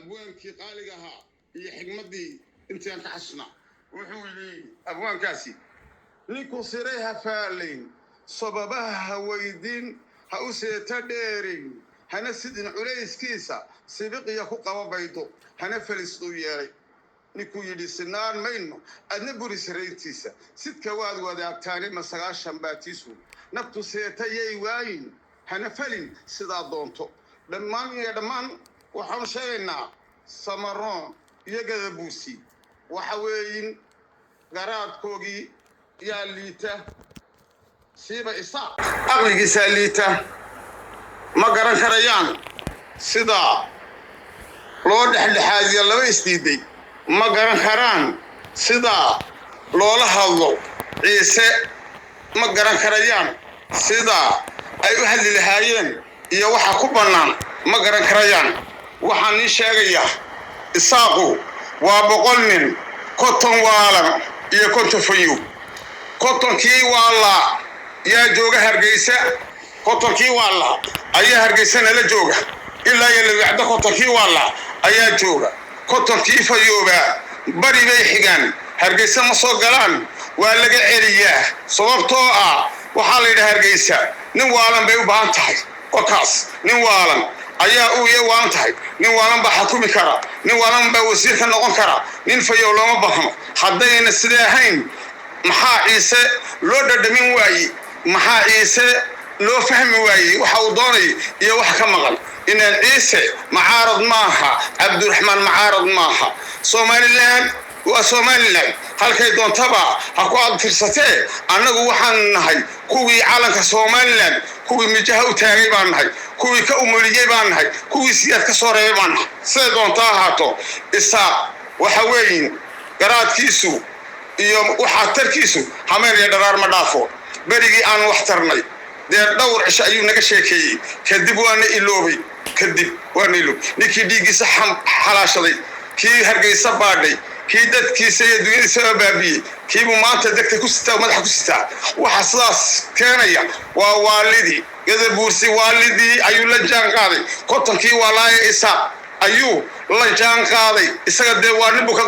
Abwaankii qaaliga ahaa iyo xigmaddii intii aan ka xasusnaa, wuxuu yidhi abwaankaasi: "Ninku siray ha faalayn, sababaha ha weydiin, ha u seeta dheerin, hana sidin culayskiisa, sibiqiya ku qaba baydo, hana felistuu yeelay." Ninkuu yidhi sinaan mayno, adna buri sarayntiisa, sidka waad wadaagtaane, ma 90 baa tiisu, naftu seeta yay waayin, hana falin sidaa doonto. Dhammaan iyo dhammaan waxaanu sheegaynaa Samaroon iyo Gadabuusi waxa weeyin garaadkoogii yaa liita, siiba Isaaq aqligiisaa liita. Ma garan karayaan sida loo dhexdhexaadiyo laba isdiiday, ma garan karaan sida loola hadlo Ciise, ma garan karayaan sida ay u hadli lahaayeen iyo waxa ku bannaan, ma garan karayaan. Waxaan nii sheegayaa, Isaaqu waa 100 nin, 50 waalan iyo 50 fayow. 50kii waalaa yaa jooga Hargeysa, 50kii waalaa ayaa Hargeysa nala jooga ilaa iyo Lawicdo. 50kii waalaa ayaa jooga. 50kii fayoobaa bari bay xigaan, Hargeysa ma soo galaan, waa laga celiyaa, sababtoo ah waxaa la yidhaha Hargeysa nin waalan bay u baahan tahay. Wakaas nin waalan ayaa u iya waalan tahay, nin waalan baa xakumi kara, nin waalan baa wasiir ka noqon kara, nin fayow looma baahno. Haddayna sidee ahayn, maxaa Ciise loo dhadhamin waaye? Maxaa Ciise loo fahmi waayey waxa uu doonay iyo wax ka maqan? Inaan Ciise macaarad maaha, Cabdiraxmaan macaarad maaha. Somaliland waa Somaliland, halkay doontaba ha ku adtirsatee. Annagu waxaan nahay kuwii calanka Somaliland, kuwii mijaha u taagay baan nahay, kuwii ka umuliyey baan nahay, kuwii Siyaad ka soo reebay baan nahay. Siday doonta ahaato, Isaaq waxa weeyin garaadkiisu iyo waxaa tarkiisu hameen iyo dharaar ma dhaafo. Berigii aan wax tarnay dee dhowr cisho ayuu naga sheekeeyey, kadib waana iloobay, kadib waana iloobay. Ninkii dhiiggiisa xalaashaday, kii Hargeysa baadhay, kii dadkiisa iyo dunyadiisaba baabiyey, kiibuu maanta degta ku sitaa, madaxa ku sitaa. Waxa sidaas keenaya waa waalidii Gadabuursi. Waalidii ayuu la jaan qaaday, 50kii waalaaye Isaaq ayuu la jaan qaaday. Isaga dee waa nin buu ka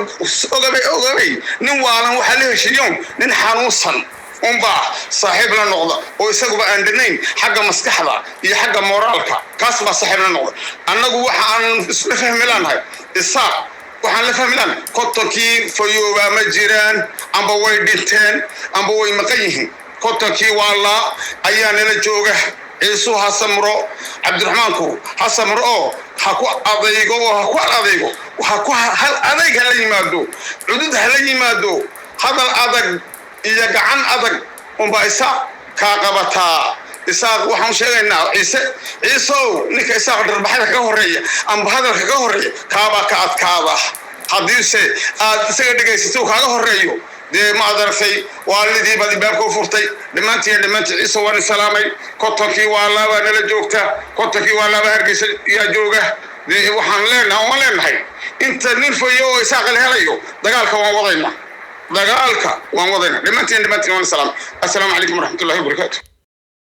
ogabay, ogabay. Nin waalan waxaa la heshiiyon, nin xanuunsan unbaa saaxiib la noqda oo isaguba aan dhanayn xagga maskaxda iyo xagga moraalka, kaas baa saaxiib la noqda. Annagu waxa aan isla fahmi laanahay Isaaq, waxaan la fahmi laanahay 50kii fayoobaa ma jiraan, amba way dhinteen amba way maqan yihiin. 50kii waalaa ayaa nala jooga. Ciisuu ha samro, Cabdiraxmaanku ha samro oo ha ku adaygo, oo ha ku adaygo, ha ku hal adayg hala yimaado, cudud hala yimaado, hadal adag iyo gacan adag unbaa Isaaq kaa qabataa. Isaaq waxaan sheegaynaa, Ciise, Ciisow, ninka Isaaq dharbaxada kaga horreeya amba hadalka kaga horreeya kaabaa ka adkaada. Haddiise aad isaga dhegaysato kaaga horreeyo, dee ma ad aragtay waalidii baad ibaabka u furtay. Dhammaantiin, dhammaantiin Ciise waan salaamay. 50kii waalaabaa nala joogta, 50kii waalaabaa Hargeysa yaa jooga. Dee waxaan leenahay, waan leenahay, inta nin fayo oo Isaaq la helayo dagaalka waan wadaynaa, dagaalka waan wadaynaa. Dhammaantiin, dhammaantiin waan salaamay. Assalaamu calaykum waraxmatullahi wabarakaatu.